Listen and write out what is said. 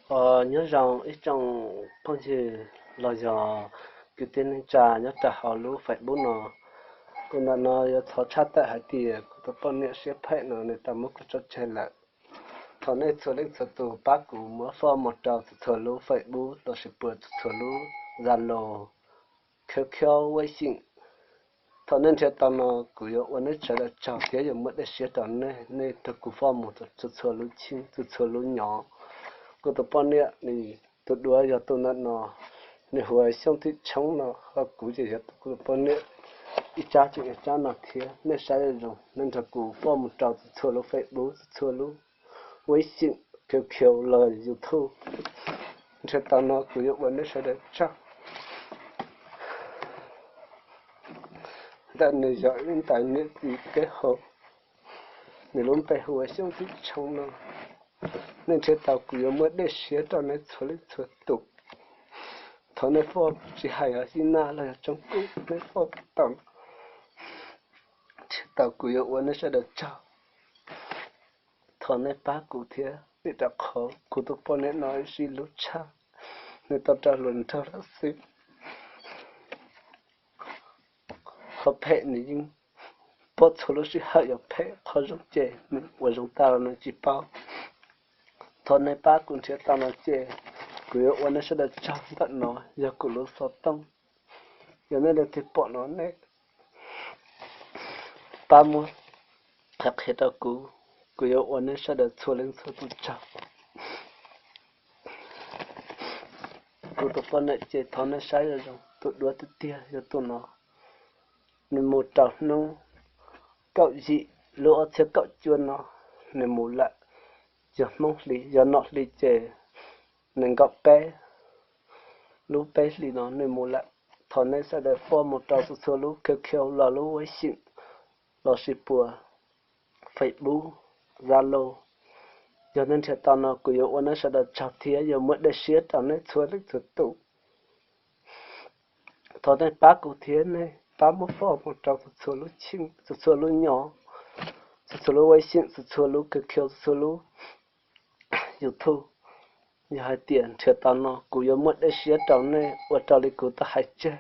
Os, nyob zoo ib tsoom phooj ywg los yog kwv tij neej tsa nyob rau hauv lub Facebook no. Kuv ntawm no yuav thov tshaj tawm hais tias kuv tus poj niam siab phem no nws tau muab kuv tso tseg lawm. Thov nej txhua leej txhua tus pab kuv muab foj mus rau txhua txhua lub Facebook lossis puas txhua txhua lub Zalo, Q Q, Weixin. Thaum nej nrhiav tau no kuv yuav ua nej sawv daws tsaug thiab yuav muaj dej siab rau nej, nej nrog kuv foj mus txhua txhua lub tsheej txhua txhua lub nyob. Kuv tus poj niam nws tus duab yog tus ntawm no, nws hu ua Xyooj Thim Tshoob no, ho kuv ces yog kuv tus poj niam ib tsab tseem ib tsab no thiab. Nej saib zoo zoo nej nrog kuv foj mus rau txhua txhua lub Facebook, txhua txhua lub Weixin, Q Q los YouTube. Nrhiav tau no kuv yuav ua nej sawv daws tsaug. Ntawm nws yog ib ntawd niam txiv kwv hauv, nws lub npe hu ua Xyooj Thim Tshoob no. Nej nrhiav tau kuv yuav muaj dej siab rau nej txhua leej txhua tus. Thov nej foj, tsis hais yog Xib Naj los yog Tsoom Kub, nej foj tau, nrhiav tau kuv yuav ua nej sawv daws tsaug. Thov nej pab kuv thiab, vim rau qhov kuv tus poj niam no sib hlub tshaj, nws tau raug hluas nraug lawm xwb. Qhov phem nws yeej pom txhua lub sij hawm yuav phem, qhov zoo ces nws ua zoo tag los nws tsis paub. Thov nej pab kuv nrhiav tau no ces kuv yuav ua nej sawv daws tsaug. Ntawm no yog kuv lub xov tooj, yog nej leej twg pom no nej pab muab qhia qhia rau kuv, kuv yuav ua nej sawv daws txhua leej txhua tus tsaug. Kuv tus poj niam ces thov nej saib zoo zoo, tus duab tiag tiag yog tus no. Nws mus rau hnub kaum yim lub ob txhiab kaum cuaj no, nws mus lawm. Yog Hmoob hli, yog nom hli ces nees nkaum peb lub peb hlis no nws mus lawm. Thov nej sawv daws foj mus rau txhua txhua lub Q Q los lub Weixin lossis puas Facebook, Zalo. Yog nej nrhiav tau no kuv yuav ua nej sawv daws tsaug thiab yuav muaj dej siab rau nej txhua leej txhua tus. Thov nej pab kuv thiab, nej pab muab foj mus rau txhua txhua lub tsheej, txhua txhua lub nyob, txhua txhua lub Weixin, txhua txhua lub Q Q, txhua txhua lub YouTube. Yog hais tias nrhiav tau no kuv yuav muaj dej siab rau nej ua raws li kuv tau hais tseg.